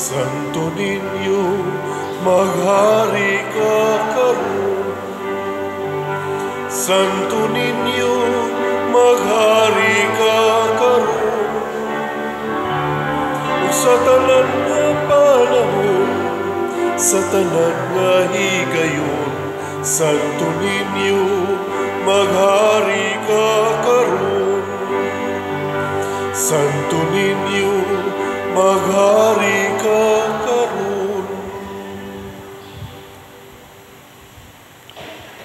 Santo Niño, maghari ka karon. Santo Niño, maghari ka karon. Ug sa tanan nga panahon, sa tanan nga higayon, Santo Niño, maghari ka karon. Santo Niño, maghari ka karon.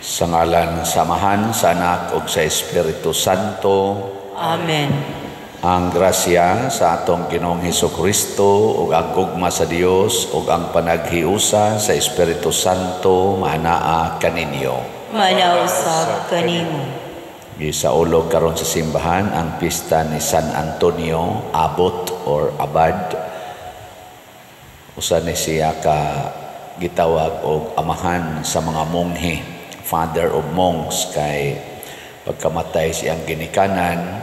Sa ngalan sa Amahan, sa Anak ug sa Espiritu Santo. Amen. Ang grasya sa atong Ginoong Hesukristo ug ang gugma sa Dios ug ang panaghiusa sa Espiritu Santo maanaa kaninyo. Manausab kanimo. Gisaulog karon sa simbahan ang pista ni San Antonio Abbot or Abad. Usa ni siya ka gitawag og amahan sa mga monghe, father of monks, kay pagkamatay siyang ginikanan,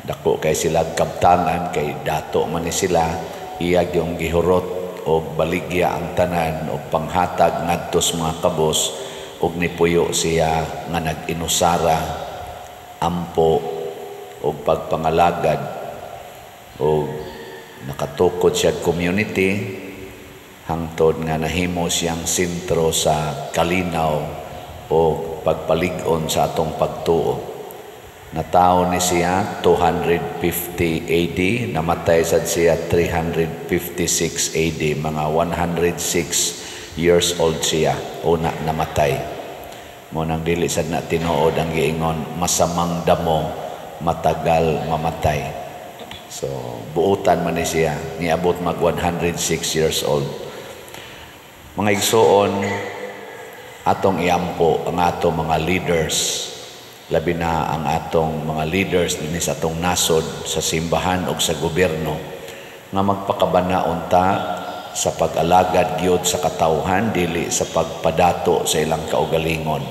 dako kay sila kabtangan, kay dato man ni sila, iya gyung gihurot og baligya ang tanan og panghatag ngadto sa mga kabos, og nipuyo siya nga nag-inusara, ampo og pagpangalagad, og nakatukod siya community hangtod nga nahimo siyang sentro sa kalinaw o pagpalig-on sa atong pagtuo. Natawo ni siya 250 AD, namatay sad siya 356 AD, mga 106 years old siya una namatay. Mo nang dili sad na tinuod ang giingon masamang damo matagal mamatay. So buotan man ni siya, niabot mag 106 years old. Mga igsoon, atong iampo ang atong mga leaders, labi na ang atong mga leaders dinhi sa atong nasod, sa simbahan ug sa gobyerno, nga magpakabana unta sa pag-alagad gyud sa katawhan, dili sa pagpadato sa ilang kaugalingon.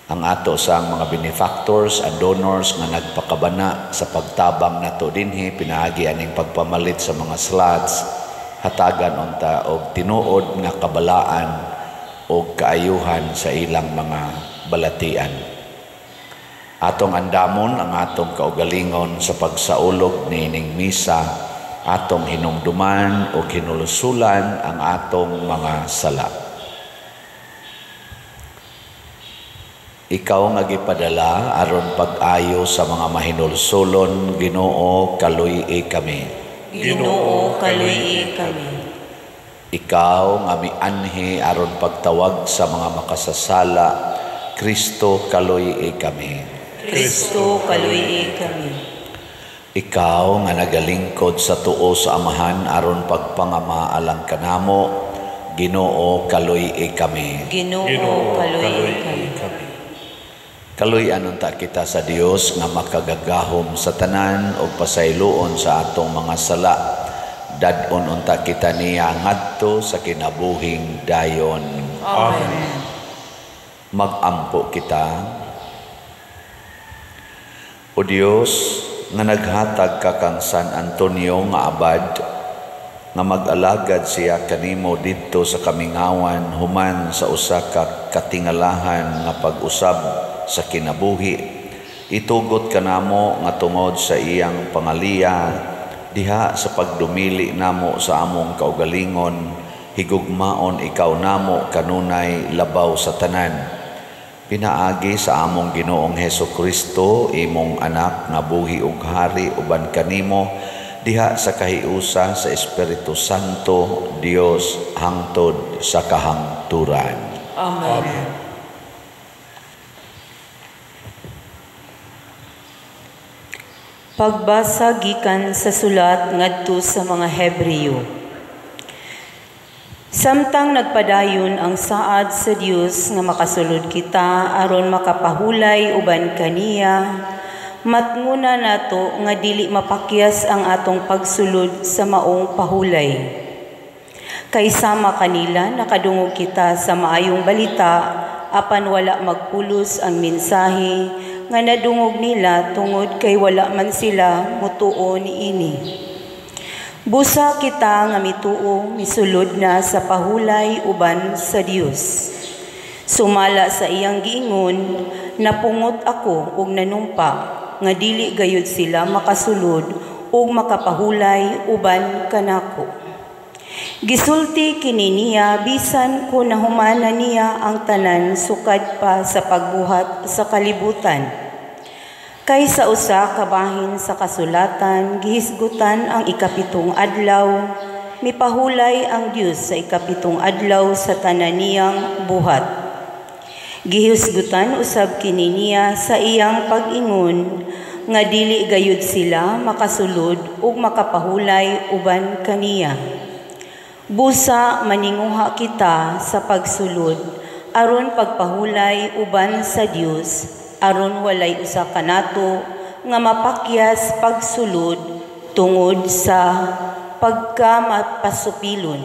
Ang ato sa mga benefactors and donors nga nagpakabana sa pagtabang nato dinhi, pinaagi aning pagpamalit sa mga slots, hatagan unta og tinuod nga kabalaan og kaayuhan sa ilang mga balatian. Atong andamon ang atong kaugalingon sa pagsaulog niining misa, atong hinumduman o hinulusulan ang atong mga sala. Ikaw nga gipadala aron pag-ayo sa mga mahinulsulon, Ginoo, kaluy-i kami. Ginoo, kaluy-i kami. Ikaw nga mianhi aron pagtawag sa mga makasasala, Kristo, kaluy-i kami. Kristo, kaluy-i kami. Ikaw nga nagalingkod sa tuo sa Amahan aron pagpangama alang kanamo, Ginoo, kaluy-i kami. Ginoo, kaluy-i kami. Kaluy-an unta kita sa Dios nga makagagahom sa tanan ug pasayloon sa atong mga sala. Dad-on unta kita niya ngadto sa kinabuhing dayon. Amen. Mag-ampo kita. O Dios, nga naghatag ka kang San Antonio nga abad, nga mag-alagad siya kanimo didto sa kamingawan human sa usa ka katingalahan nga pag-usab sa kinabuhi, itugot kanamo nga tungod sa iyang pangaliya diha sa pagdumili namo sa among kaugalingon, higugmaon ikaw namo kanunay labaw sa tanan. Pinaagi sa among Ginoong Hesukristo, imong anak nga buhi ug hari uban kanimo diha sa kahiusa sa Espiritu Santo, Dios hangtod sa kahangturan. Amen. Amen. Pagbasa gikan sa sulat ngadto sa mga Hebreo. Samtang nagpadayon ang saad sa Dios nga makasulod kita aron makapahulay uban kaniya, matnguna nato nga dili mapakyas ang atong pagsulod sa maong pahulay. Kay sama kanila nakadungog kita sa maayong balita, apan wala magpulos ang mensahe nga nadungog nila tungod kay wala man sila mutuo niini. Busa kita nga mituo misulod na sa pahulay uban sa Dios. Sumala sa iyang giingon, napungot ako ug nanumpa nga dili gayud sila makasulod ug makapahulay uban kanako. Gisulti kini niya bisan kun nahumana niya ang tanan sukad pa sa pagbuhat sa kalibutan. Kay sa usa ka bahin sa kasulatan gihisgutan ang 7 adlaw, mipahulay ang Dios sa 7 adlaw sa tanan niyang buhat. Gihisgutan usab kini niya sa iyang pag-ingon nga dili gayud sila makasulod ug makapahulay uban kaniya. Busa maninguha kita sa pagsulod aron pagpahulay uban sa Dios, aron walay usa kanato nga mapakyas pagsulod tungod sa pagkamapasupilon.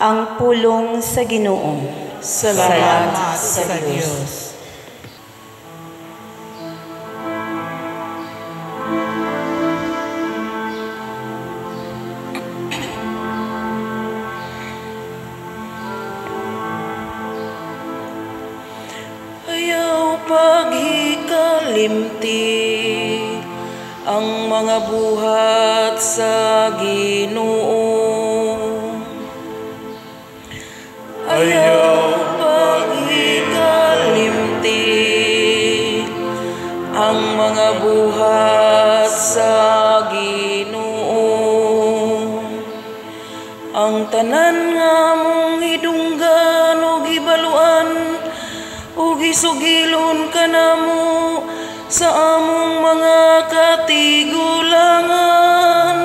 Ang pulong sa Ginoo. Salamat sa Dios. Ayaw paghikalimti ang mga buhat sa Ginoo. Ayaw paghikalimti ang mga buhat sa Ginoo. Ang tanan nga mong hidunggan ug hibaluan ug isugilon kanamo sa among mga katigulangan.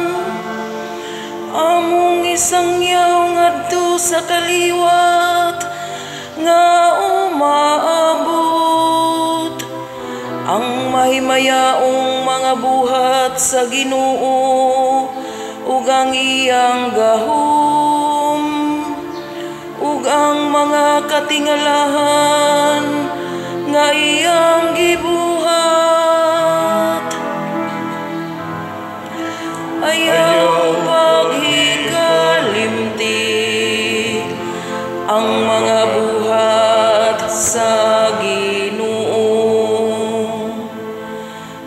Among isangyaw ngadto sa kaliwat nga umaabot ang mahimayaong mga buhat sa Ginoo ug ang iyang gahom ug ang mga katingalahan nga iyang gibuhat. Ayaw paghikalimti ang mga buhat sa Ginoo.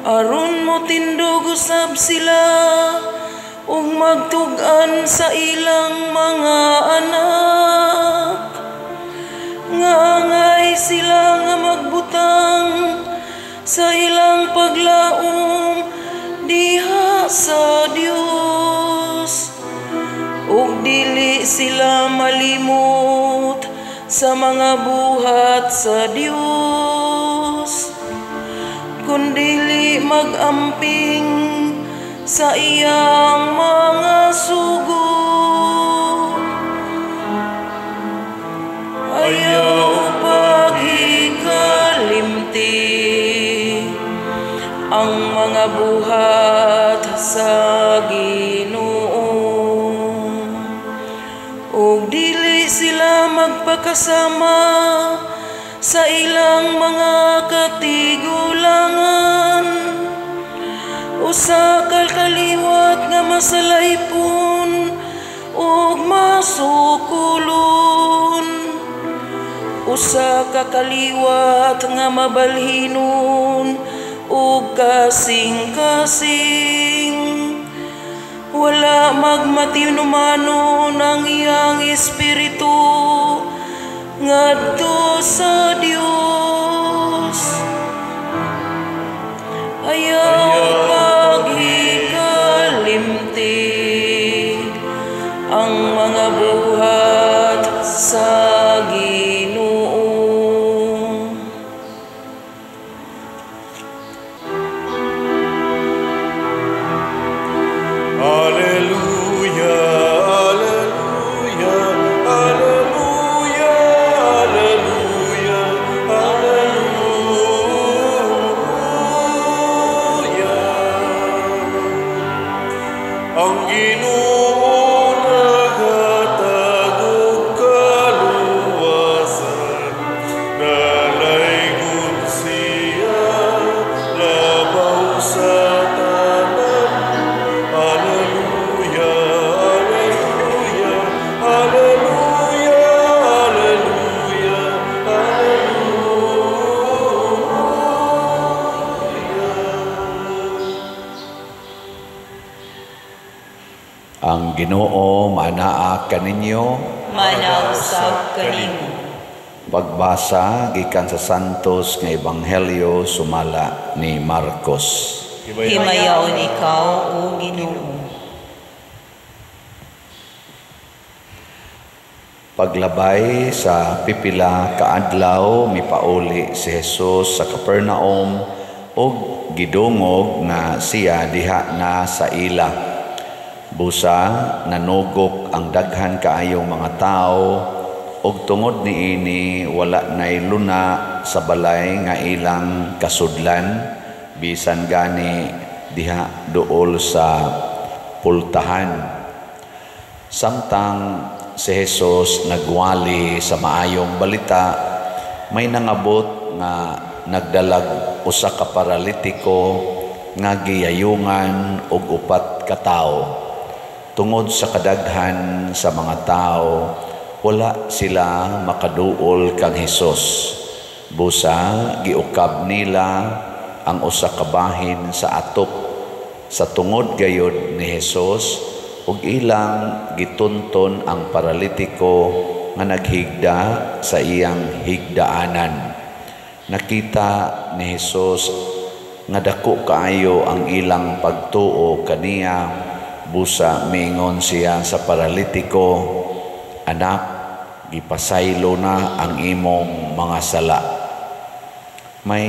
Aron mo tindog usab sila ug magtug-an sa ilang mga anak, nga angay sila nga magbutang sa ilang paglaom diha sa Dios, ug dili sila malimot sa mga buhat sa Dios, kundili magamping sa iyang mga sugo. Ayaw paghikalimti ang mga buhat sa Ginoo, ug dili sila magpakasama sa ilang mga katigulangan. Usa ka kaliwat nga masalaypon ug masukulon, usa ka kaliwat nga mabalhinon ug kasing-kasing. Wala magmatinumanon ang iyang espiritu ngadto sa Dios. Ayaw paghikalimti ang mga buhat sa Ginoo. Alleluia, alleluia, alleluia, alleluia, alleluia. Ang Ginoo naghatag og kaluwasan, nalaygon siya labaw sa tanan. Ang Ginoo manaa kaninyo, Manausab kanimo. Pagbasa gikan sa Santos nga Ebanghelyo sumala ni Marcos. Himayaon ikaw, o Ginoo. Paglabay sa pipila kaadlaw mipauli si Jesus sa Capernaum ug gidungog nga siya diha na sa ila. Busa nanugok ang daghan kaayong mga tawo ug tungod niini wala nay luna sa balay nga ilang kasudlan bisan gani diha duol sa pultahan. Samtang si Jesus nagwali sa maayong balita, may nangabot nga nagdalag usa ka paralitiko nga giyayungan og upat ka tawo. Tungod sa kadaghan sa mga tao, wala sila makaduol kang Hesus. Busa giukab nila ang usa ka bahin sa atop sa tungod gayod ni Hesus ug ilang gitunton ang paralitiko nga naghigda sa iyang higdaanan. Nakita ni Hesus nga dako kaayo ang ilang pagtuo kaniya. Busa miingon siya sa paralitiko, "Anak, gipasaylo na ang imong mga sala." May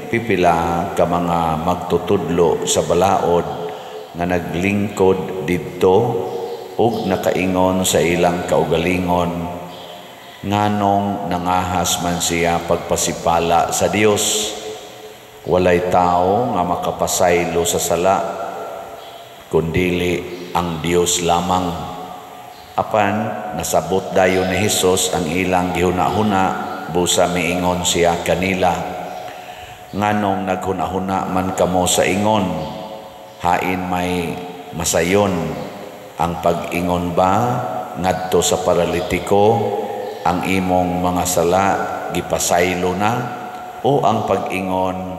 pipila ka mga magtutudlo sa balaod nga naglingkod didto ug nakaingon sa ilang kaugalingon, nganong nangahas man siya pagpasipala sa Dios. Walay tao nga makapasaylo sa sala kundili ang Dios lamang. Apan nasabot dayon ni Hesus ang ilang gihuna-huna, busa miingon siya kanila, nganong naghuna-huna man kamo sa ingon, hain may masayon ang pag-ingon ba ngadto sa paralitiko, ang imong mga sala gipasaylo na, o ang pag-ingon,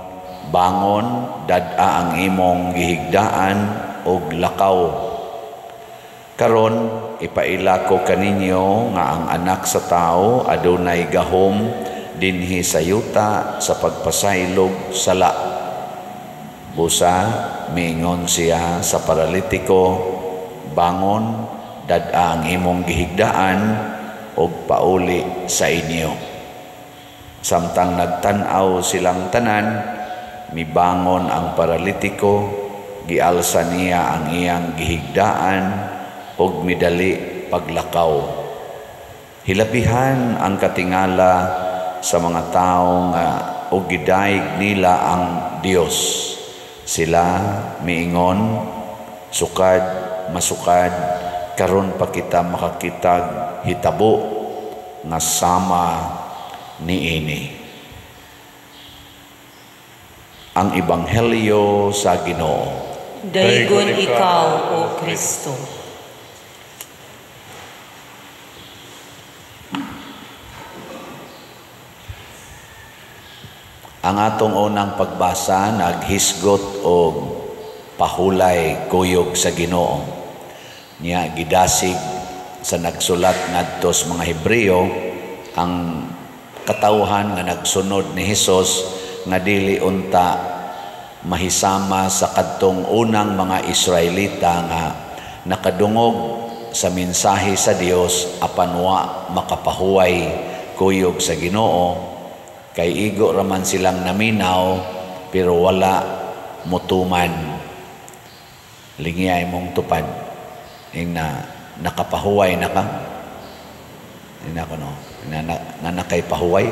bangon, dad-a ang imong gihigdaan og lakaw? Karon ipaila ko kaninyo nga ang anak sa tao adunay gahom dinhi sa yuta sa pagpasaylog sala. Busa miingon siya sa paralitiko, bangon, dad-a ang imong gihigdaan og pauli sa inyo. Samtang nagtan-aw silang tanan, mibangon ang paralitiko, gialsa niya ang iyang gihigdaan og midali paglakaw. Hilabihan ang katingala sa mga tawo nga og gidayeg nila ang Dios. Sila miingon, sukad masukad karon pa kita makakitag hitabo nga sama niini. Ang Ebanghelyo sa Ginoo. Daygon ikaw, O Kristo. Ang atong unang pagbasa naghisgot og pahulay kuyog sa Ginoo. Niya gidasig sa nagsulat ngadto sa mga Hebreo ang katawhan nga nagsunod ni Hesus nga dili unta mahisama sa kadtong unang mga Israelita nga nakadungog sa mensahe sa Dios apan wa makapahuway kuyog sa Ginoo. Kay igo raman silang naminaw pero wala mutuman. Lingiyay mong tupad. Ing na nakapahuway na ka. Ina ko no, na nakay pahuway.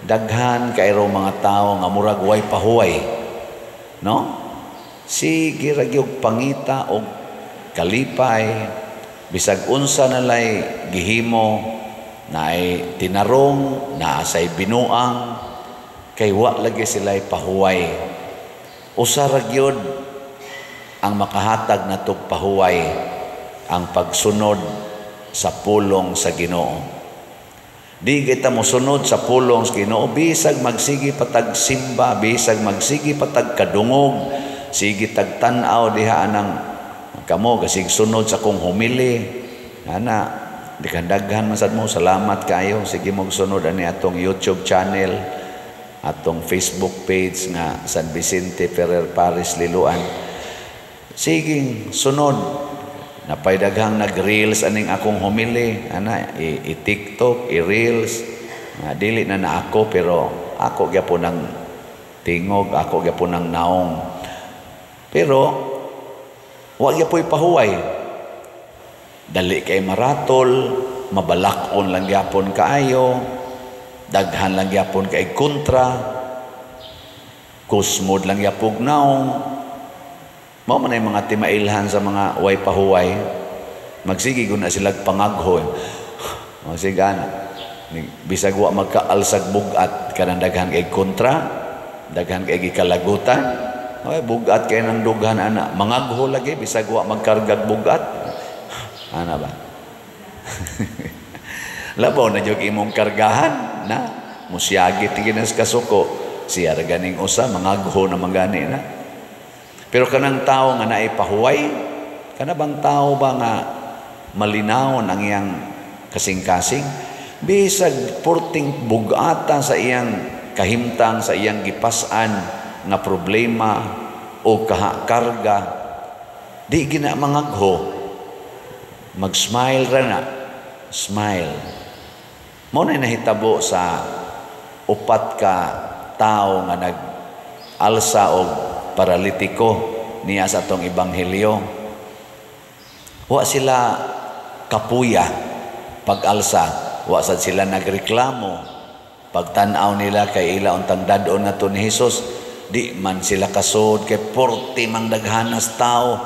Daghan kayro mga tao nga murag way pahuway. No? Sige ra gyud pangita og kalipay bisag unsa nalay gihimo, naay tinarong, naasay binuang, kay wa lagi sila'y pahuway. Usa ra gyud ang makahatag natog pahuway, ang pagsunod sa pulong sa Ginoo. Di kita mosunod sa pulong sa Ginoo bisag magsige patag simba, bisag magsige patag kadungog, sige tag tan-aw diha anang Kamo gasig sunod sa akong homily. Ana, di daghan man sad mo, salamat kaayo. Sige mo sunod ani atong YouTube channel, atong Facebook page nga San Vicente Ferrer Parish Liloan. Sige, sunod. Napay daghang nag-reels aning akong homily, ana, i-TikTok, i-reels. Nga dili na na ako, pero ako gyapon ang tingog, ako gyapon ang naong. Pero wa gyapoy pahuway. Dali kay maratol, mabalakon lang gyapon kaayo, daghan lang gyapon kay kontra, kusmod lang gyapog naong. Mao man ay mga timailhan sa mga way pahuway. Magsige gud na sila pangaghoy. Magsige ana. Bisag wa magkaalsag bugat, kanang daghan kay kontra, daghan kay gikalagutan. Oy, bugat kay nang dughan ana. Mangagho lagi bisag wa magkargag bugat. Ana ba? Labaw na jud imong kargahan na musiyagit ginas kasuko. Siya ra ganing usa mangagho na mangani na. Pero kanang tao nga naay pahuway, kana bang tao ba nga malinawon ang iyang kasing-kasing? Bisag purting bugata sa iyang kahimtang, sa iyang gipas-an nga problema o karga, di gina mangagho. Mag-smile ra na. Smile. Mao na nahitabo sa upat ka tao nga nag-alsa og paralitiko niya sa atong ebanghelyo. Wa sila kapuya pag-alsa, wa sad sila nagreklamo. Pagtan-aw nila kay ila untang dad-on na to ni Hesus, di man sila kasod kay porte mang daghanas tao.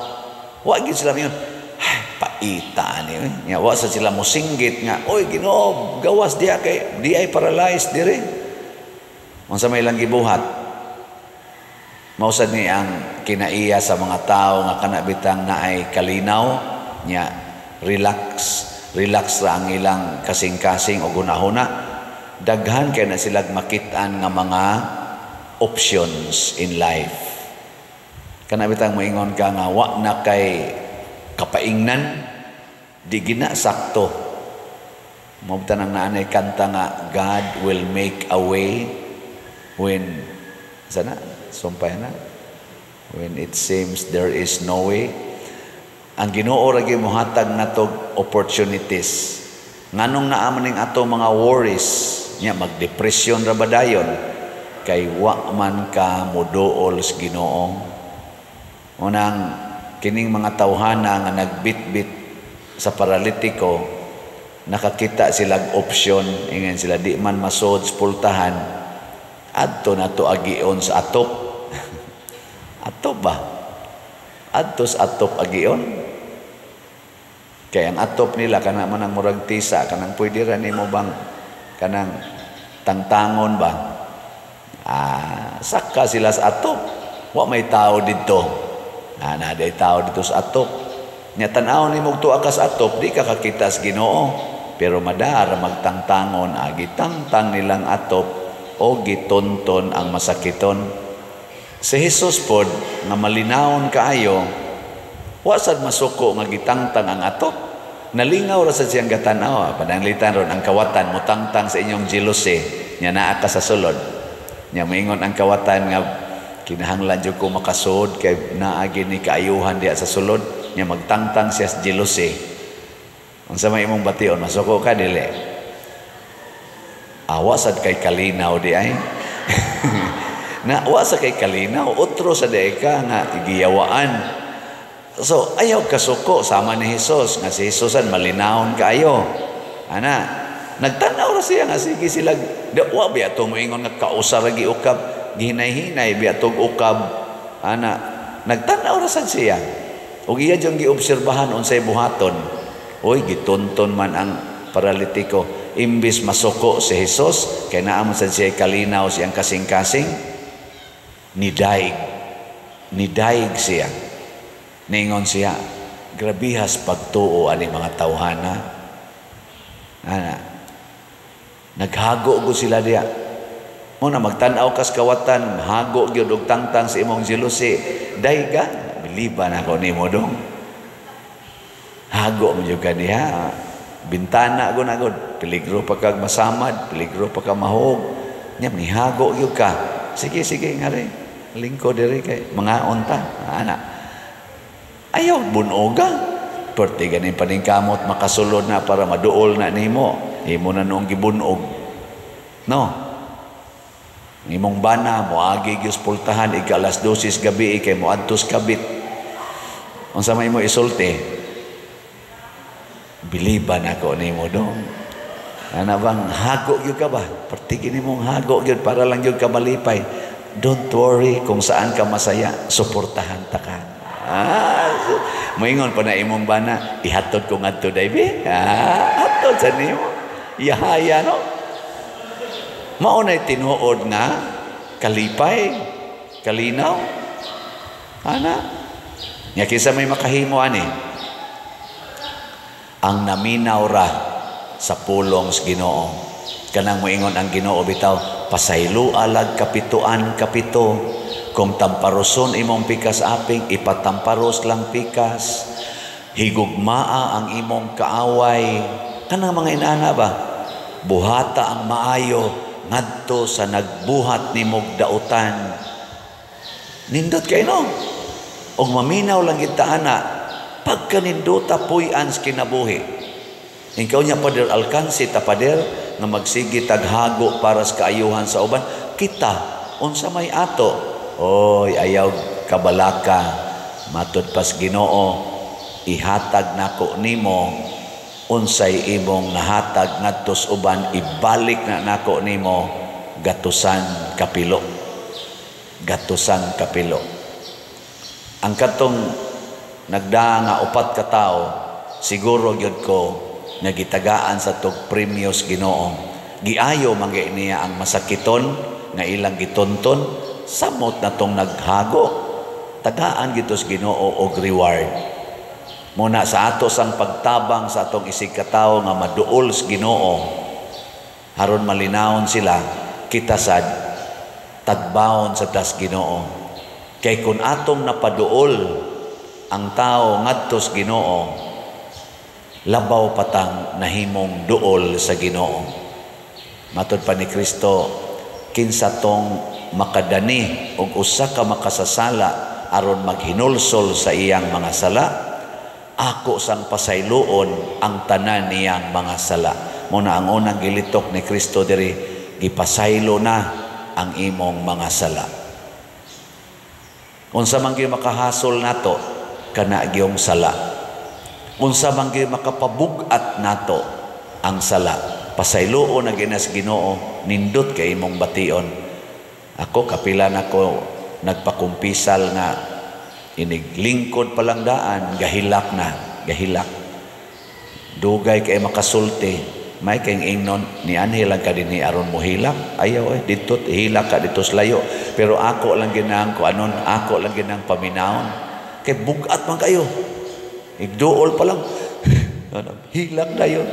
Wa gid sila miyon, ay, paita ni. Nya wa sad sila mosinggit nga, oy Ginoo, gawas diha kay di ay paralyzed dire. Unsa may ilang gibuhat? Mausad ni ang kinaiya sa mga tao nga kana bitang naay kalinaw nya, relax, relax ra ang ilang kasing-kasing o gunahuna. Daghan kay na sila makit-an nga mga options in life. Kana bitang moingon ka nga wa na kay kapaingnan, di gina sakto. Mao bitaw nang naanay kanta nga God will make a way when sana sumpay na, when it seems there is no way. Ang Ginoo ra gyud mohatag natog opportunities. Nganong naa man ning ato mga worries nya, magdepresyon ra ba dayon kay wa man ka moduol sa Ginoo. Unang kining mga tawhana nga nagbitbit sa paralitiko, nakakita silag opsyon, ingon sila di man masod sa pultahan, adto na to agion sa atop. Atop ba? Adto sa atop agion. Kay ang atop nila kana man ang murag tisa, kanang pwede ra nimo bang kanang tangtangon ba? Ah, saka sila sa atop. Wa may tao didto. Ah, na day tao dito sa atop. Nya tan-aw nimo tuwa ka sa atop, di ka kakita sa Ginoo. Pero madara magtangtangon, agi tangtang nilang atop o gitonton ang masakiton. Si Jesus pod nga malinawon kaayo, wa sad masuko nga gitangtang ang atop. Nalingaw ra sad siyang gatanaw. Pananglitan ron ang kawatan mutangtang sa inyong jealousy nya naa ka sa sulod. Nya moingon ang kawatan nga kinahanglan jud ko makasud kay naa gini kaayuhan diha sa sulod. Nya magtangtang siya sa jealousy. Unsa may imong bation, masuko ka dili? Awa sad kay kalinaw di ay. Na wa sa kay kalinaw, otro sa di ka nga giyawaan. So ayaw kasuko sama ni Hesus nga si Hesusan malinawon kaayo. Ana, nagtan-aw ra siya nga sige sila wa biya to moingon nga kausa ra giukab, gihinay-hinay biya tog ukab. Ana, nagtan-aw ra sad siya. Ug iya jung giobserbahan unsay buhaton. Oy, gitunton man ang paralitiko. Imbis masuko si Hesus kay naa man sad siya kalinaw siyang kasing-kasing, nidaig. Nidaig siya. Ningon siya, grabihas pagtuo ani mga tawhana. Ana, naghago go sila diya. Muna magtan-aw kas kawatan, hago gyud og tangtang sa imong jealousy. Dayga, biliban ako nimo dong. Hago mo jud ka diha. Bintana gud na gud. Peligro pa kag masamad, peligro pa ka mahog. Nya nihago gyud ka. Sige, sige ngari. Lingkod diri kay mga unta. Ana. Ayaw bunoga. Perti ganin paningkamot makasulod na para maduol na nimo. Imo na noong gibunog. No? Imong bana moagi gyud pultahan ika alas 12 gabi kay moadtos kabit. Unsa may mo isulti? Biliban ako nimo dong. Ana bang hago gyud ka ba? Perti gini mong hago gyud para lang gyud ka malipay. Don't worry kung saan ka masaya, suportahan ta ka. Ah, moingon pa na imong bana, ihatod ko ngadto dai bi. Ah, hatod sa nimo. Yahaya no. Mao nay tinuod nga kalipay, kalinaw. Ana, nya kinsa may makahimo ani? Ang naminaw ra sa pulong sa Ginoo. Kanang moingon ang Ginoo bitaw, pasaylo alag kapituan kapito. Kung tamparoson imong pikas aping, ipatamparos lang pikas. Higugmaa ang imong kaaway. Kanang mga inana ba? Buhata ang maayo ngadto sa nagbuhat nimog dautan. Nindot kay no. Og maminaw lang kita ana, pagkaninduta puy-an sa kinabuhi. Ikaw niya Pader Alcance ta pader nga magsige taghago para sa kaayuhan sa uban, kita unsa may ato. Oy, ayaw kabalaka, matud pas Ginoo, ihatag nako nimo unsay imong nahatag ngadto sa uban, ibalik na nako nimo gatusan kapilo. Gatusan kapilo. Ang katong nagdaa nga upat ka tawo, siguro gyud ko nga gitagaan sa tog premyos Ginoo. Giayo man gyud niya ang masakiton nga ilang gitonton, samot na tong naghago. Tagaan gyud sa Ginoo og reward. Muna sa ato sang pagtabang sa atong isig katawo nga maduol sa Ginoo, aron malinawon sila, kita sad tagbaon sa tas Ginoo. Kay kun atong napaduol ang tao ngadto sa Ginoo, labaw patang nahimong duol sa Ginoo. Matod pa ni Kristo, kinsa tong makadani og usa ka makasasala aron maghinulsol sa iyang mga sala, ako sang pasayloon ang tanan niyang mga sala. Muna ang unang gilitok ni Kristo diri, gipasaylo na ang imong mga sala. Unsa man gyud makahasol nato kana gyung sala. Unsa man gyud makapabug-at nato ang sala. Pasayloon na ginas Ginoo, nindot kay imong bation. Ako kapila nako nagpakumpisal nga iniglingkod palang daan, gahilak na, gahilak. Dugay kay makasulti, may kay ingnon ni anhi lang ka dinhi aron mohilak. Ayaw dito hilak ka dito sa layo. Pero ako lang ginang ko anon, ako lang ginang paminawon. Kay bugat man kayo. Igduol pa lang. Hilak na yun.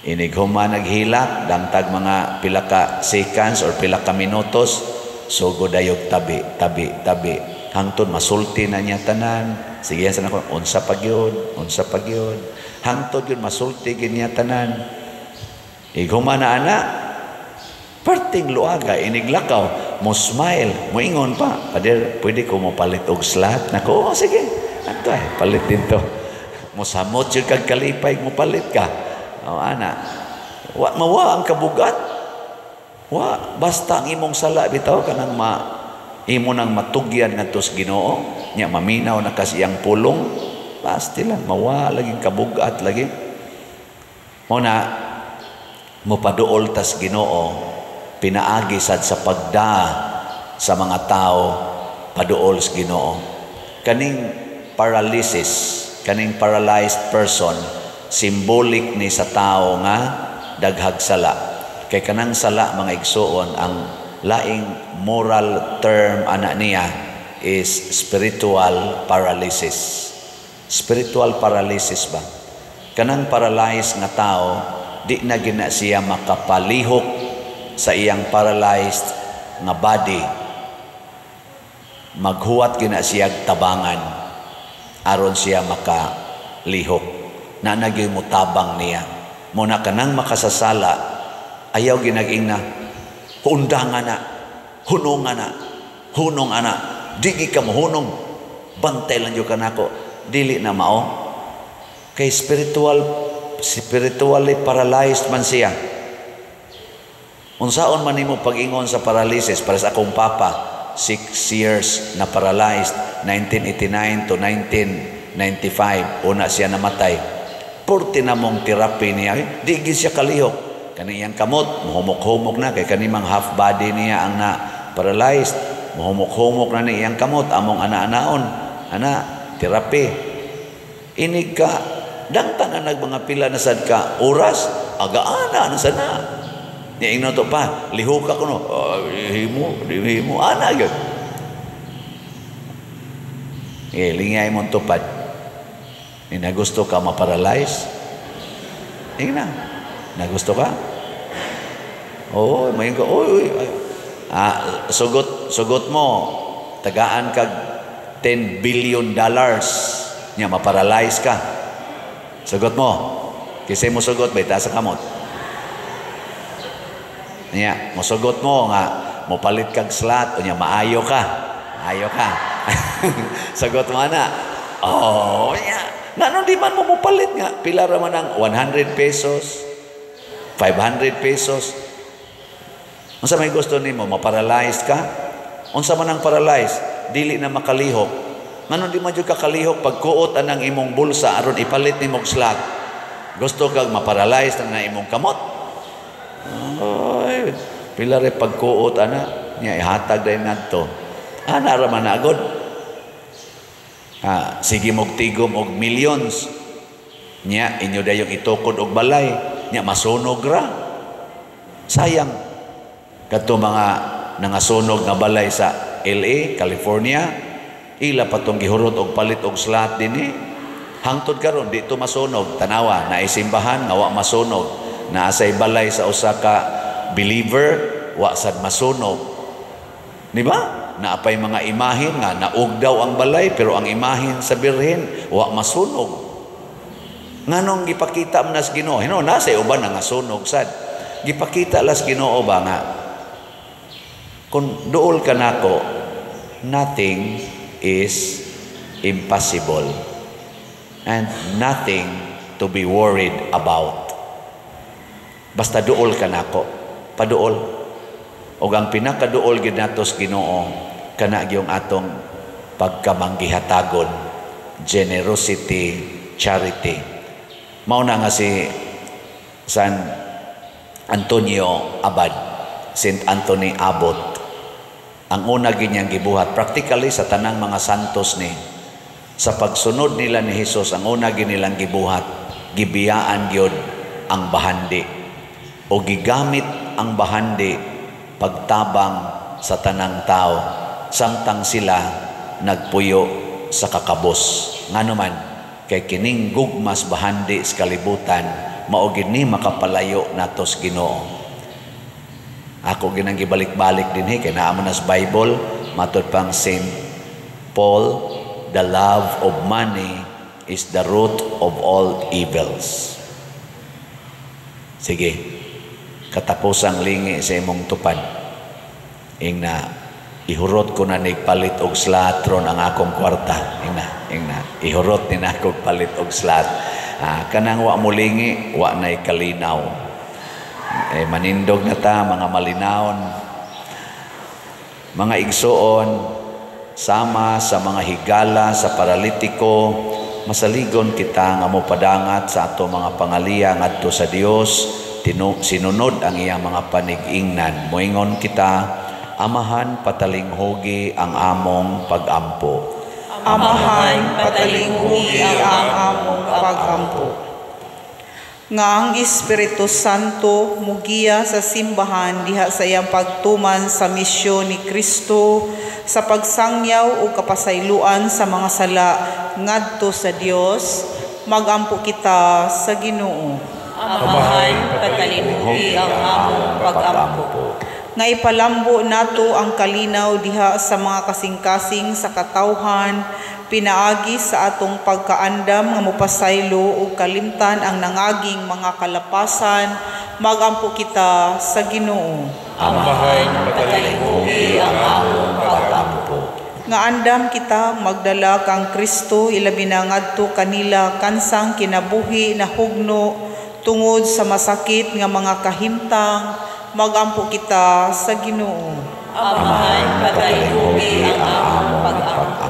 Inighuma naghilak, dangtag mga pila ka seconds or pila ka minutos, sugod dayog tabi, tabi, tabi. Hangtod masulti na niya tanan. Sige sa nako, unsa pa gyud, unsa pa gyud. Hangtod yun masulti gyud niya tanan. Ighuma na ana, perting luaga iniglakaw, mo smile, moingon pa. Pader, pwede ko mo palit og slot? Nako, oh, sige. Anto ay, palit dito. Mosamot jud kag kalipay, mo palit ka. O ana, wa mawa ang kabugat. Wa basta ang imong sala bitaw kanang ma imo nang matugyan ngadto sa Ginoo, nya maminaw na kas iyang pulong, basta lang mawa laging kabugat lagi. Mo na mopaduol tas Ginoo pinaagi sad sa pagda sa mga tao paduol sa Ginoo. Kaning paralysis, kaning paralyzed person, symbolic ni sa tao nga daghag sala. Kay kanang sala mga igsuon, ang laing moral term ana niya is spiritual paralysis. Spiritual paralysis ba? Kanang paralyzed nga tao, di na gina siya makapalihok sa iyang paralyzed nga body. Maghuwat gina siya tabangan. Aron siya makalihok. Na nagyoy mutabang niya. Muna kanang makasasala, ayaw ginag-ing na, hundangan na, hunungan na, hunong ana, digi ka mohunong, bantay lang jud ka nako, dili na mao. Kay spiritually paralyzed man siya. Unsaon man nimo pag-ingon sa paralysis, para sa akong papa, 6 years na paralyzed, 1989 to 1995, una siya namatay. Purti na mong therapy niya, eh, di gid siya kalihok. Kaniyang kamot, muhumok-humok na, kay kanimang half body niya ang na paralyzed. Muhumok-humok na ni iyang kamot, among ana-anaon. Ana, therapy. Inig ka, dangtan na nag mga pila na sad ka oras, agaana na sana. Niya ingnon to pa, lihok ka kuno. Oh, himo, di himo, ana gyud. Eh, lingay mong tupad. Ni nagusto ka ma-paralyze? Ingna. Nagusto ka? Oo, may ko. Oy, oy. Ay. Ah, sugot, sugot mo. Tagaan kag $10 billion. Nya ma-paralyze ka. Sugot mo. Kasi mo sugot, bay sa kamot. Nya, mosugot mo nga mopalit kag slot unya maayo ka. Maayo ka. Sagot mo na. Oh, nya. Ngano di man mo mopalit nga? Pila ra man ang 100 pesos, 500 pesos. Unsa may gusto nimo? Ma-paralyzed ka? Unsa man ang paralyzed? Dili na makalihok. Ngano di man jud ka kalihok pagkuot anang imong bulsa aron ipalit nimo og slot? Gusto kag ma-paralyzed na imong kamot? Ay, pila rin pagkuot ana niya ihatag dayon ngadto. Ana ra man agod. Ha, sige mog tigom og millions. Nya inyo dayong itukod og balay, nya masunog ra. Sayang kadto mga nangasunog nga balay sa LA, California, ila pa tong gihurot og palit og slot dinhi. Hangtod karon di to masunog. Tanawa, naay simbahan nga wa masunog. Naa say balay sa usa ka believer, wa sad masunog. Di ba? Naapay mga imahin nga naug daw ang balay pero ang imahin sa Birhen wa masunog. Nganong gipakita man nas Ginoo? Hino nasa uban nga nasunog sad. Gipakita las Ginoo ba nga kung duol ka nako, nothing is impossible and nothing to be worried about. Basta duol ka nako, paduol. Og ang pinakaduol gid nato sa Ginoo kana gyung atong pagkamanggihatagon, generosity, charity. Mao na nga si San Antonio Abad, Saint Anthony Abbot, ang una ginyang gibuhat practically sa tanang mga santos ni sa pagsunod nila ni Hesus, ang una ginilang gibuhat, gibiyaan gyud ang bahandi o gigamit ang bahandi pagtabang sa tanang tao samtang sila nagpuyo sa kakabos. Ngano man? Kay kining gugmas bahandi sa kalibutan mao gid ni makapalayo nato sa Ginoo. Ako ginang gibalik-balik dinhi kay naa man sa Bible, matod pang Saint Paul, "The love of money is the root of all evils." Sige, katapusang lingi sa imong tupad. Ingna, ihurot ko na nigpalit og slot ron ang akong kwarta. Ingna, ingna, ihurot ni na ako palit og slot. Ah, kanang wa mo lingi, wa na'y kalinaw. Eh, manindog na ta, mga malinawon. Mga igsuon, sama sa mga higala sa paralitiko, masaligon kita nga mopadangat sa ato mga pangaliya ngadto sa Dios, sinunod ang iyang mga panig-ingnan. Moingon kita, Amahan, patalinghugi ang among pagampo. Amahan, patalinghugi ang among pagampo. Nga ang Espiritu Santo mugiya sa simbahan diha sa iyang pagtuman sa misyon ni Kristo sa pagsangyaw ug kapasayloan sa mga sala ngadto sa Dios, magampo kita sa Ginoo. Amahan, patalinghugi ang among pagampo. Nga ipalambo nato ang kalinaw diha sa mga kasing-kasing sa katawhan. Pinaagi sa atong pagkaandam nga mopasaylo ug kalimtan ang nangaging mga kalapasan, magampo kita sa Ginoo. Amahan, patalinghugi ang among pag-ampo. Nga andam kita magdala kang Kristo ilabi na ngadto kanila kansang kinabuhi na hugno tungod sa masakit nga mga kahimtang, magampo kita sa Ginoo. Amahan, patalinghugi ang among pag-ampo.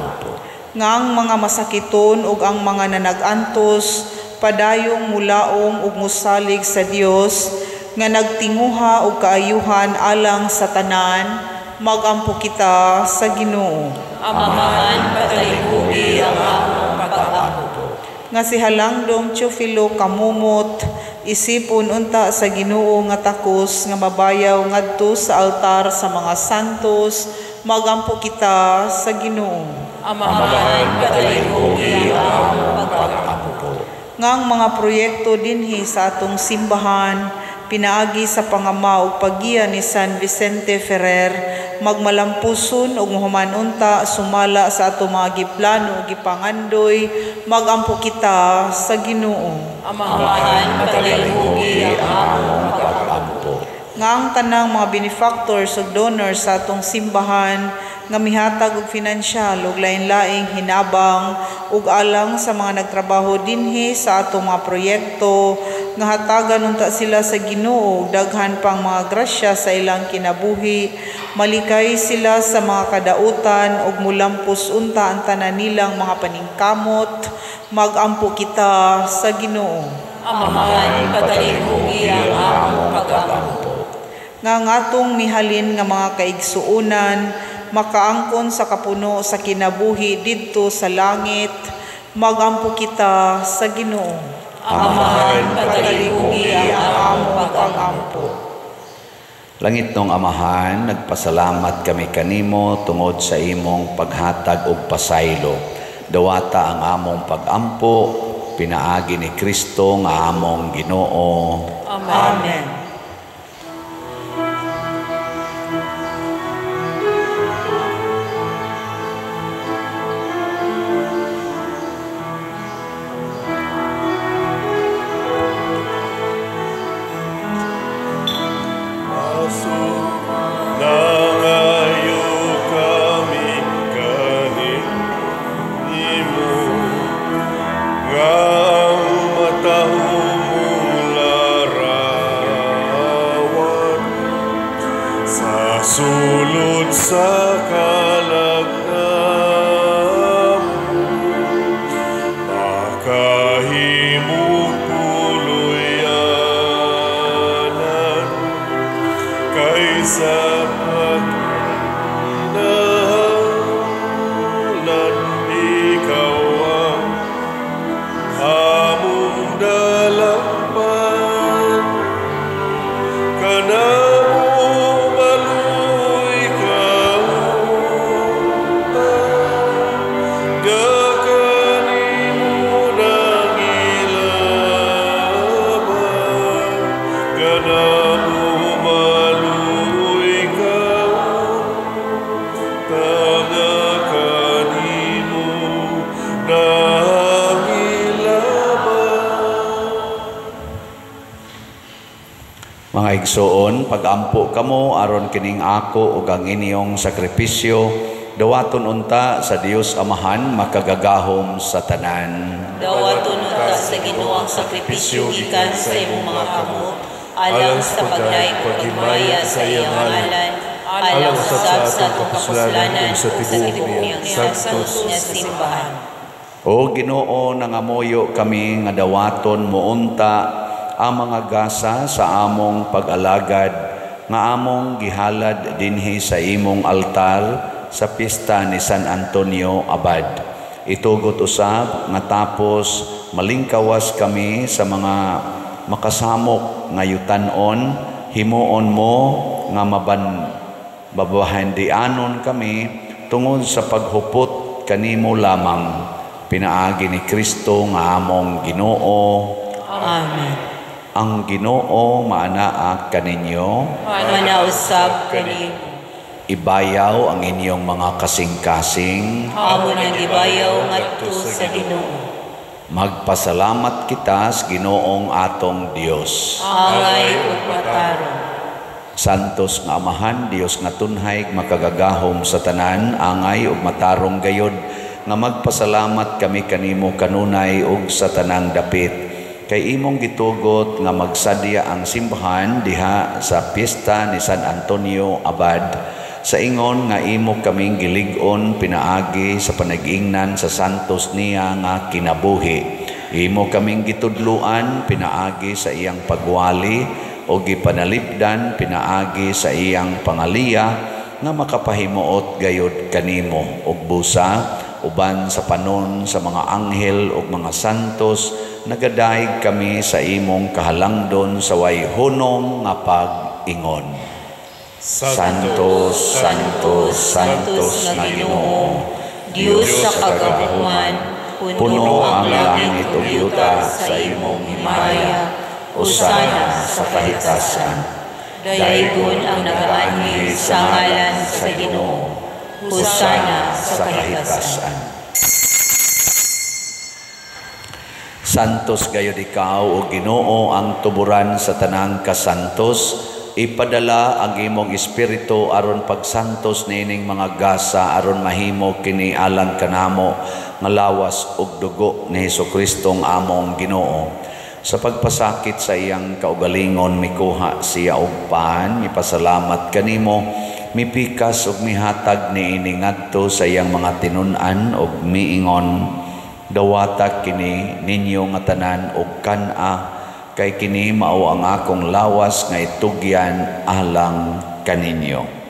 Nga ang mga masakiton ug ang mga nanag-antos padayong mulaom ug musalig sa Dios nga nagtinguha og kaayuhan alang sa tanan, magampo kita sa Ginoo. Amahan, patalinghugi ang among pag-ampo. Nga si Halangdong Teofilo Kamumot isipon unta sa Ginoo nga takos nga mabayaw ngadto sa altar sa mga santos, magampo kita sa Ginoo. Amahan, patalinghugi ang among pag-ampo. Nga ang mga proyekto dinhi sa atong simbahan pinaagi sa pangama ug paggiya ni San Vicente Ferrer magmalampuson ug mohuman unta sumala sa atong mga giplano ug gipangandoy, magampo kita sa Ginoo. Amahan, patalinghugi ang among pag-ampo. Nga ang tanang mga benefactors ug donors sa atong simbahan nga mihatag og finansyal ug lain-laing hinabang ug alang sa mga nagtrabaho dinhi sa atong mga proyekto, nga hatagan unta sila sa Ginoo og daghan pang mga grasya sa ilang kinabuhi, malikay sila sa mga kadautan ug mulampos unta ang tanan nilang mga paningkamot, magampo kita sa Ginoo. Amahan, patalinghugi ang among pag-ampo. Nga ang atong mihalin nga mga kaigsuonan makaangkon sa kapuno sa kinabuhi didto sa langit, magampo kita sa Ginoo. Amahan, patalinghugi ang among pag-ampo. Langit nong Amahan, nagpasalamat kami kanimo tungod sa imong paghatag og pasaylo. Dawata ang among pag-ampo, pinaagi ni Kristo nga among Ginoo. Amen. Amen. Nangayo kami kanimo, nga ang matahumong larawan sa sulod sa kalagnam, makahimong puluyanan kaysa pagkinahalan, ikaw ang among dalampan. Kanamo maluoy ka unta, nga kanimo nangilaban. Kanamo maluoy ka unta, nga kanimo nangilaban. Mga igsoon, pag-ampo kamo aron kining ako ug ang inyong sakripisyo dawaton unta sa Dios Amahan makagagahom sa tanan. Dawaton unta sa Ginoo ang sakripisyo gikan sa imong mga kamot, alang sa pagdayeg ug paghimaya sa iyang ngalan, alang usab sa atong kapuslanan ug sa tibuok niyang santos nga simbahan. O Ginoo, nangamuyo kami nga dawaton mo unta ang mga gasa sa among pag-alagad nga among gihalad dinhi sa imong altar sa pista ni San Antonio Abad. Itugot usab nga tapos malingkawas kami sa mga makasamok nga yutan-on, himuon mo nga mabahandianon kami tungod sa paghupot kanimo lamang. Pinaagi ni Kristo nga among Ginoo. Amen. Ang Ginoo maanaa kaninyo. Manausab kanimo. Ibayaw ang inyong mga kasing-kasing. Amo nang gibayaw ngadto sa Ginoo. Magpasalamat kita sa Ginoong atong Dios. Angay ug matarong. Santos nga Amahan, Dios nga tunhay, makagagahom sa tanan, angay ug matarong gayod nga magpasalamat kami kanimo kanunay ug sa tanang dapit. Kay imong gitugot nga magsadya ang simbahan diha sa piyesta ni San Antonio Abad, sa ingon nga imo kaming gilig-on pinaagi sa panag-ingnan sa santos niya nga kinabuhi. Imo kaming gitudluan pinaagi sa iyang pagwali o gipanalipdan pinaagi sa iyang pangaliya nga makapahimuot gayod kanimo ug busa uban sa panon sa mga anghel ug mga santos nagadayeg kami sa imong kahalangdon sa way hunong nga pag-ingon. Santos, Santos, Santos nga Ginoo, Dios sa kagahuman, puno ang langit ug yuta sa imong himaya. Hosana sa kahitasan. Daygon ang nagaanhi sa ngalan sa Ginoo. Hosana sa kahitasan. Santos gayud ikaw o Ginoo ang tuburan sa tanang kasantos. Ipadala ang imong espiritu aron pagsantos niining mga gasa aron mahimo kini alang kanamo nga lawas ug dugo ni Hesukristo among Ginoo. Sa pagpasakit sa iyang kaugalingon mikuha siya og pan, mipasalamat kanimo, mipikas ug mihatag niini ngadto sa iyang mga tinun-an ug miingon, dawata kini ninyo nga tanan og kan-a, kay kini mao ang akong lawas nga itugyan alang kaninyo.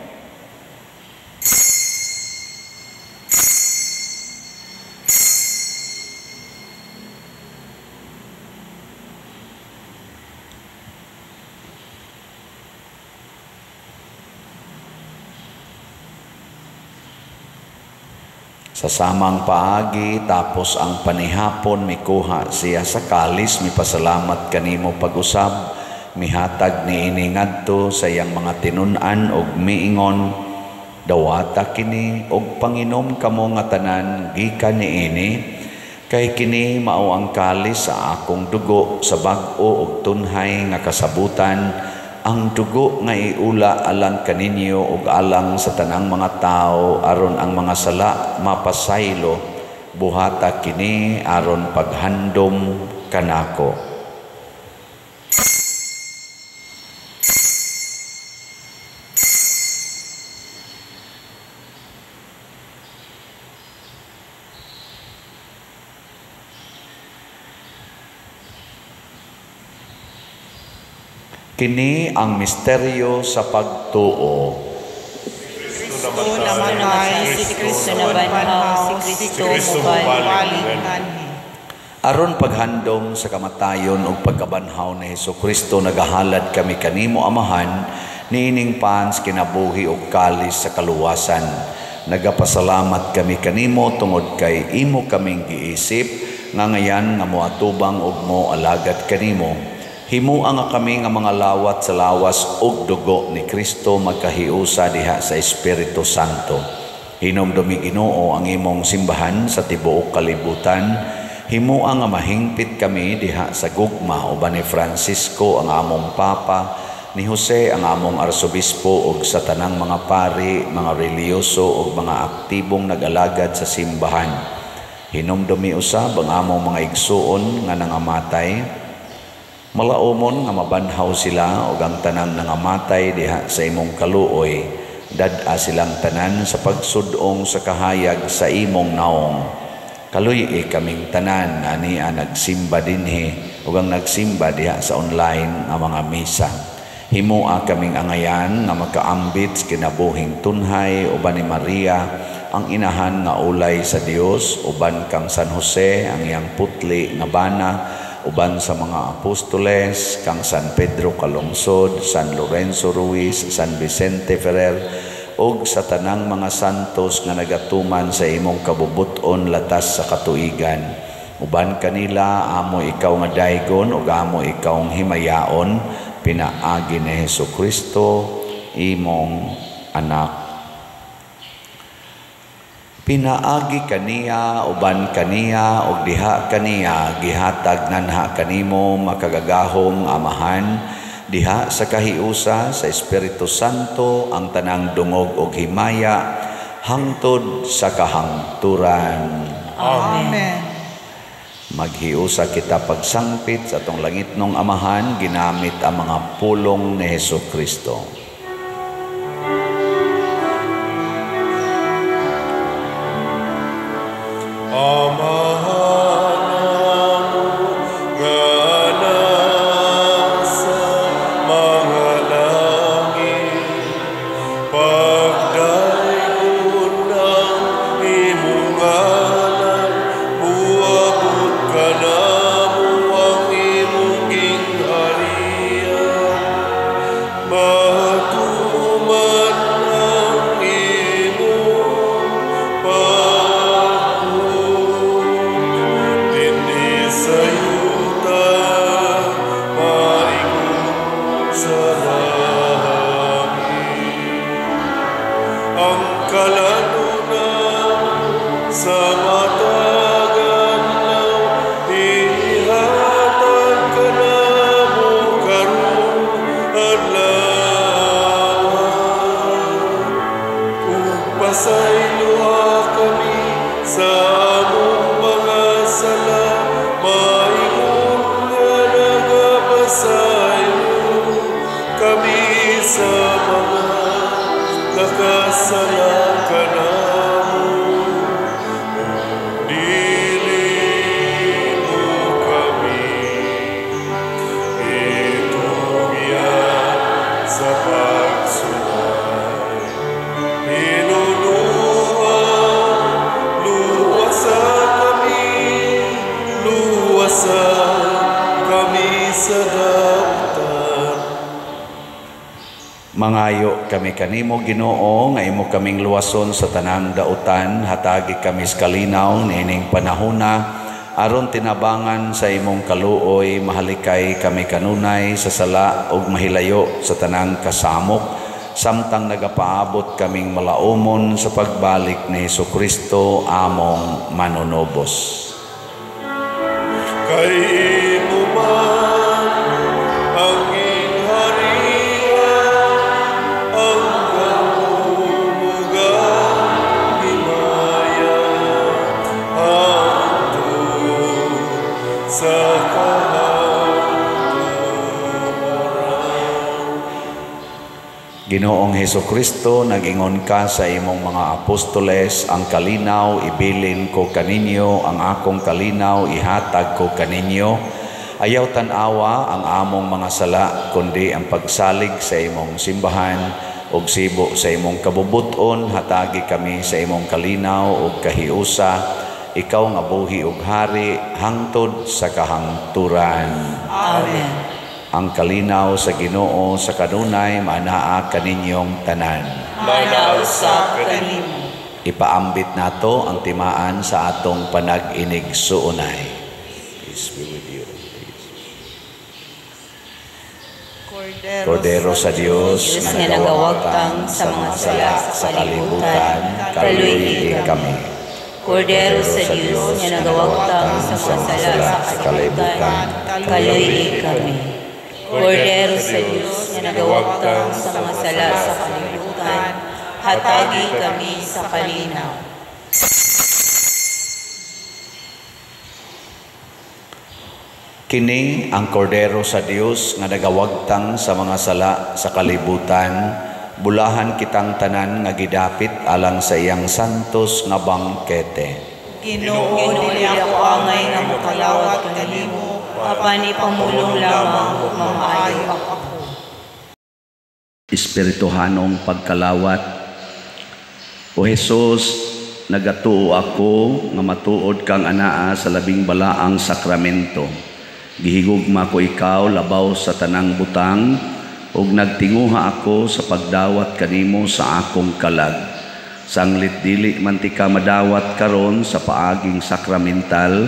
Sa samang paagi, tapos ang panihapon, mikuha siya sa kalis, mipasalamat kanimo pag-usab, mihatag niini ngadto sa iyang mga tinun-an og miingon, dawata kini og panginom kamo nga tanan gikan niini, kay kini mao ang kalis sa akong dugo sa bag-o og tunhay nga kasabutan, ang dugo nga iula alang kaninyo ug alang sa tanang mga tao aron ang mga sala mapasaylo, buhata kini aron paghandom kanako. Kini ang misteryo sa pagtuo. Kristo namatay, si Kristo nabanhaw, si Kristo mobalik nganhi. Aron paghandom sa kamatayon ug pagkabanhaw ni Hesukristo, nagahalad kami kanimo Amahan niining pans kinabuhi ug kalis sa kaluwasan. Nagapasalamat kami kanimo tungod kay imo kaming giisip nga ngayan nga moatubang ug moalagad kanimo. Himua nga kami nga mga lawat sa lawas ug dugo ni Kristo magkahiusa diha sa Espiritu Santo. Hinumdumi Ginoo ang imong simbahan sa tibuok kalibutan. Himua nga mahingpit kami diha sa gugma uban ni Francisco ang among Papa, ni Jose ang among Arsobispo ug sa tanang mga pari, mga relihiyoso ug mga aktibong nag-alagad sa simbahan. Hinumdumi usab ang among mga igsuon nga nangamatay. Malaumon nga mabanhaw sila ug ang tanang nangamatay diha sa imong kaluoy. Dad-a silang tanan sa pagsudong sa kahayag sa imong naong. Kaluy-i kaming tanan ania nagsimba dinhi ug ang nagsimba diha sa online nga mga misa. Himua kaming angayan nga makaambit sa kinabuhing tunhay uban ni Maria ang inahan nga ulay sa Dios, uban kang San Jose ang iyang putli nga bana, uban sa mga apostoles, kang San Pedro Calungsod, San Lorenzo Ruiz, San Vicente Ferrer, ug sa tanang mga santos nga nagatuman sa imong kabubut-on latas sa katuigan. Uban kanila amo ikaw nga daygon ug amo ikaw himayaon, pinaagi ni Hesukristo imong anak. Pinaagi kaniya, uban kaniya, ug diha kaniya, gihatag nganha kanimo makagagahom Amahan, diha sa kahiusa sa Espiritu Santo ang tanang dungog ug himaya hangtod sa kahangturan. Amen. Maghiusa kita pagsangpit sa atong langitnong Amahan, ginamit ang mga pulong ni Hesus Kristo. Amahan namo nga nasa mga langit, pagdaygon ang imong ngalan, muabot kanamo ang imong gingharian, matuman ang imong pagbuot dinhi sa yuta, maingon sa langit. Ang kalanunan sa matag adlaw, ihatag kanamo karong adlaw. Ug pasayloa kami sa among mga sala, maingon nga nagapasaylo kami sa mga nakasala kanamo. Dili mo kami itugyan sa pagsuway. Hinunua, luwasa kami, luwasa kami sa dautan. Mangayo kami kanimo, Ginoo, nga imo kaming luwason sa tanang dautan, hatagi kami sa kalinaw niining panahona, aron tinabangan sa imong kaluoy, mahalikay kami kanunay sa sala ug mahilayo sa tanang kasamok, samtang nagapaabot kaming malaumon sa pagbalik ni Hesukristo among manunubos. Kay imo man ang gingharian, ang gahom ug ang himaya, hangtod sa kahangturan. Ginoong Hesukristo, nag-ingon ka sa imong mga apostoles, ang kalinaw ibilin ko kaninyo, ang akong kalinaw ihatag ko kaninyo. Ayaw tan-awa ang among mga sala, kundi ang pagsalig sa imong simbahan ug sibo sa imong kabubuton, hatagi kami sa imong kalinaw ug kahiusa, ikaw nga buhi ug hari hangtod sa kahangturan. Amen. Ang kalinaw sa Ginoo sa kanunay maanaa kaninyong tanan. Maanaa usab kanimo. Ipaambit nato ang timaan sa atong panag-inig-suunay. Peace be with you. Cordero, Cordero sa Dios Diyos nga nagawagtang sa mga sala sa kalibutan, kaluy-i kami. Cordero sa Dios nga nagawagtang sa mga sala sa kalibutan, kaluy-i kami. Cordero sa Dios nga nagawagtang sa mga sala sa kalibutan, hatagi kami sa kalinaw. Kini ang Kordero sa Dios nga nagawagtang sa mga sala sa kalibutan, bulahan kitang tanan nga gidapit alang sa iyang santos nga bangkete. Ginoo, dili ako angay nga mokalawat kanimo, apan ipamulong lamang ug mamaayo ako. Espirituhanong pagkalawat. O Hesus, nagatuo ako nga matuod kang anaa sa labing balaang sakramento. Gihigugma ko ikaw labaw sa tanang butang, ug nagtinguha ako sa pagdawat kanimo sa akong kalag. Sanglit dili man ti ka madawat karon sa paaging sakramental,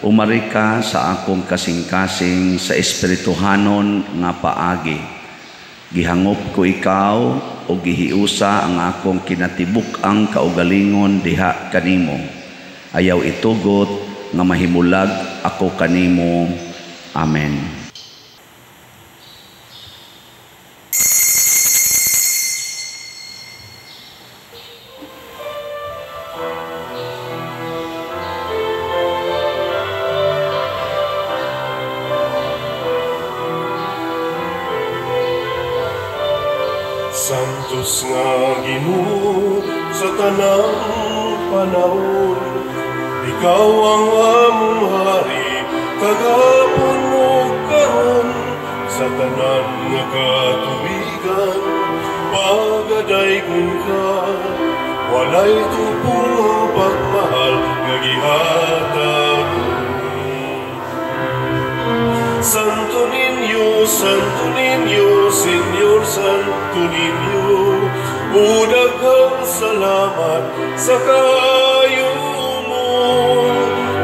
umari ka sa akong kasing-kasing sa espirituhanon nga paagi. Gihangop ko ikaw ug gihiusa ang akong kinatibuk-ang kaugalingon diha kanimo. Ayaw itugot nga mahimulag ako kanimo. Amen. Santos nga Ginoo sa tanang panahon, ikaw ang among hari kagapon ug karon, sa tanan nga katubigan pagadaygon ka, walay tupong ang pagmahal nga gihatag. Santo Niño, Santo Niño, Señor Santo Niño, o daghang salamat sa kaayo mo.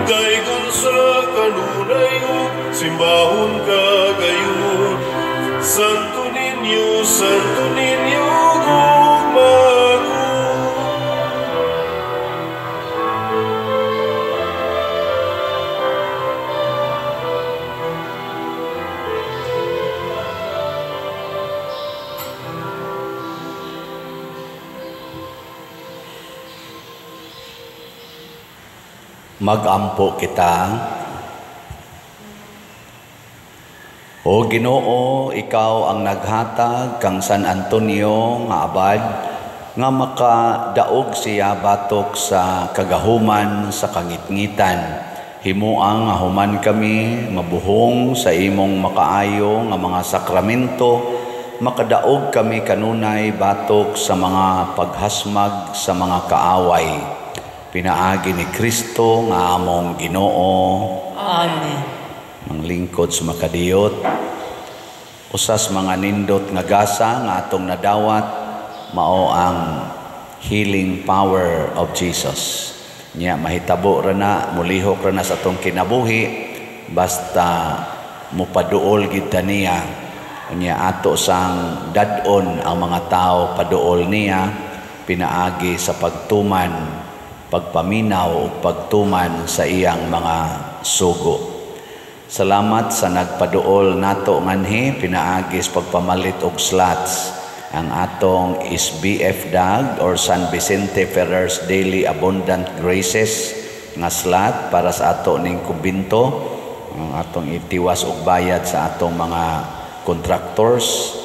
Daygon sa kanunay ug simbahon ka gayon. Santo Niño, Santo Niño, gugma ko. Magampo kita. O Ginoo, ikaw ang naghatag kang San Antonio nga abad nga makadaog siya batok sa kagahuman sa kangitngitan. Himoa nga human kami mabuhong sa imong makaayo nga mga sakramento, makadaog kami kanunay batok sa mga paghasmag sa mga kaaway. Pinaagi ni Kristo nga among Ginoo. Amen. Manglingkod sa makadiyot, usas mga nindot nga gasa nga atong nadawat, mao ang healing power of Jesus. Nya mahitabo ra na, mulihok ra na sa atong kinabuhi basta mupaduol gid ta niya. Nya ato sang dad-on ang mga tao paduol niya pinaagi sa pagtuman, pagpaminaw o pagtuman sa iyang mga sugo. Salamat sa nagpaduol nato nganhi pinaagis pagpamalit og slots ang atong SBF DAG or San Vicente Ferrer's Daily Abundant Graces nga slot para sa ato ning kumbinto, ang atong itiwas og bayad sa atong mga contractors.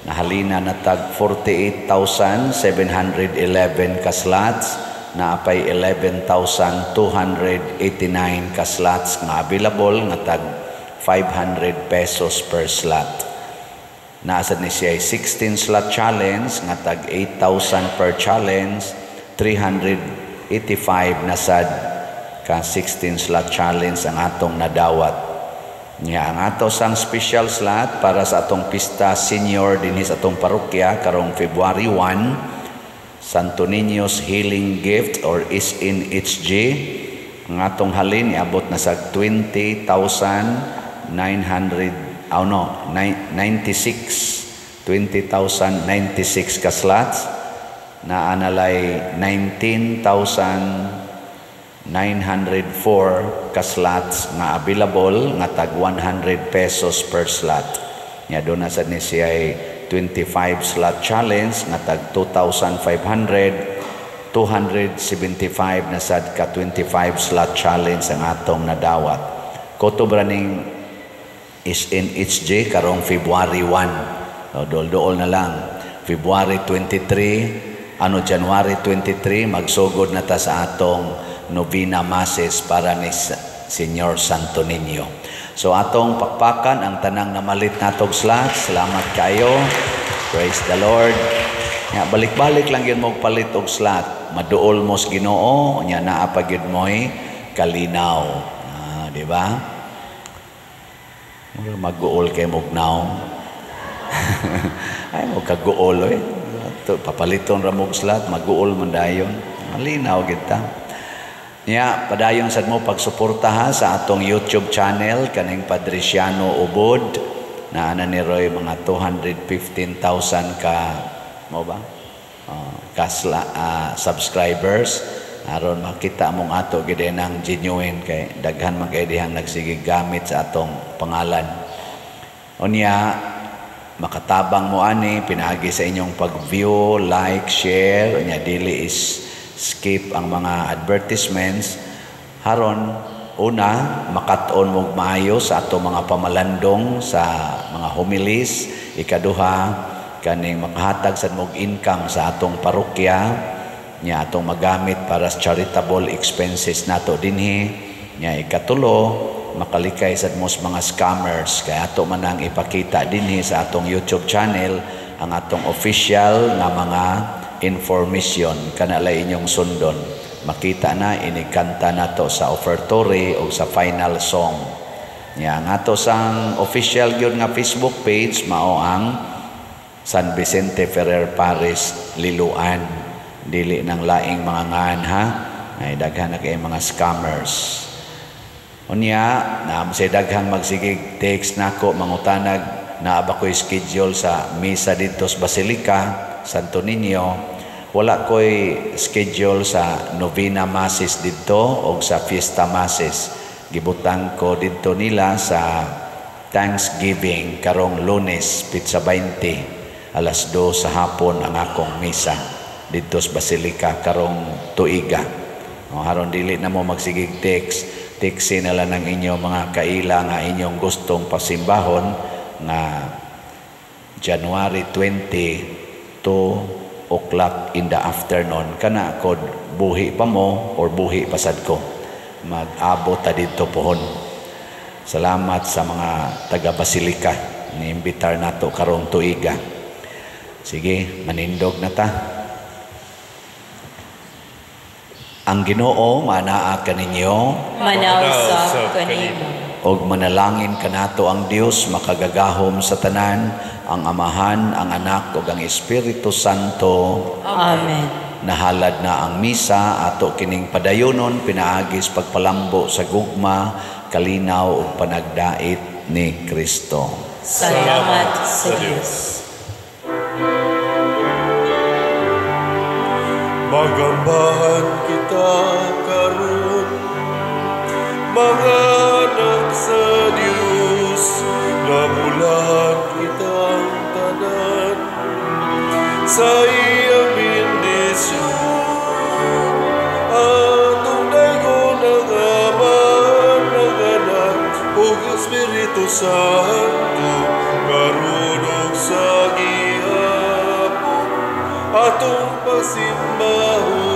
Nahalina na tag 48,711 ka slots, naapay 11,289 ka slots nga available nga tag 500 pesos per slot. Naasad ni siya 16 slot challenge nga tag 8,000 per challenge, 385 na sad ka 16 slot challenge ang atong nadawat. Nya ang ato sang special slot para sa atong pista senior dinhi sa atong parokya karong February 1, Santo Niño's Healing Gift or SNHG, ang atong halin iabot na sa 20,900, oh no, 96, 20,096 ka slots, na analay 19,904 ka slots nga available nga tag 100 pesos per slot. Nya doon na sad ni siya 25 slot challenge nga tag 2,500, 275 na sad ka 25 slot challenge ang atong nadawat. Koto ning SNHG karong February 1. So, dool-dool na lang. February 23, January 23, magsugod na ta sa atong novena masses para ni Señor Santo Niño. So atong pakpakan ang tanang namalit natog slots. Salamat kayo. Praise the Lord. Nya balik-balik lang gyud mo palit og slot. Maduol mo sa Ginoo, nya naa pa gyud moy kalinaw. Di ba? Mura maguol kay mugnaw. Ay mo kaguol oy. Papaliton ra mo og slot, maguol man dayon. Malinaw gyud ta. Nya padayon sad mo pagsuporta ha sa atong YouTube channel kaning Padriciano Ubod na ana ni Roy mga 215,000 ka Mo ba? Kasla subscribers aron makita mong ato gid nang genuine kay daghan man kay dihang nagsige gamit sa atong pangalan. Unya makatabang mo ani pinaagi sa inyong pag-view, like, share, unya dili is skip ang mga advertisements haron una makat-on mo maayo sa ato mga pamalandong sa mga homilies. Ikaduha, kaning makahatag sad mog income sa atong parokya nya atong magamit para sa charitable expenses nato dinhi. Nya ikatulo, makalikay sad mo sa mga scammers kay ato man ang ipakita dinhi sa atong YouTube channel ang atong official nga mga information. Kana lay inyong sundon, makita na inikanta nato sa offertory o sa final song. Nya ang ato sang official gyud nga Facebook page mao ang San Vicente Ferrer Parish Liloan, dili nang laing mga ngan ha, ay daghan na kay mga scammers. Unya na say daghang magsigig text nako mangutanag naa ba ko'y schedule sa misa didto sa Basilica Santo Niño. Wala ko'y schedule sa novena masses didto o sa fiesta masses. Gibutang ko didto nila sa Thanksgiving karong Lunes, pitsa 20, alas 2 sa hapon ang akong misa didto sa Basilica karong tuiga. O, haron dili na mo magsigig text, text na lang ng inyong mga kaila nga inyong gustong pasimbahon nga January 20, 2 o'clock in the afternoon. Kana kod buhi pa mo or buhi pasad ko, mag-abot ta didto pohon. Salamat sa mga taga Basilica niimbitar nato karong tuiga. Sige, manindog na ta. Ang Ginoo manaa kaninyo, manaw usab kanimo, og manalangin kanato ang Dios makagagahom sa tanan, ang Amahan, ang Anak ug ang Espiritu Santo. Amen. Nahalad na ang misa ato kining padayonon pinaagi sa pagpalambo sa gugma, kalinaw ug panagdait ni Kristo. Salamat sa Dios. Magambahan kita karon, mga anak sa Dios, nabulahan kitang tanan sa iyang bendisyon. Atong daygon ang Ama, ang Anak, ug Espiritu Santo, karon ug sa gihapon, atong pasimbahon.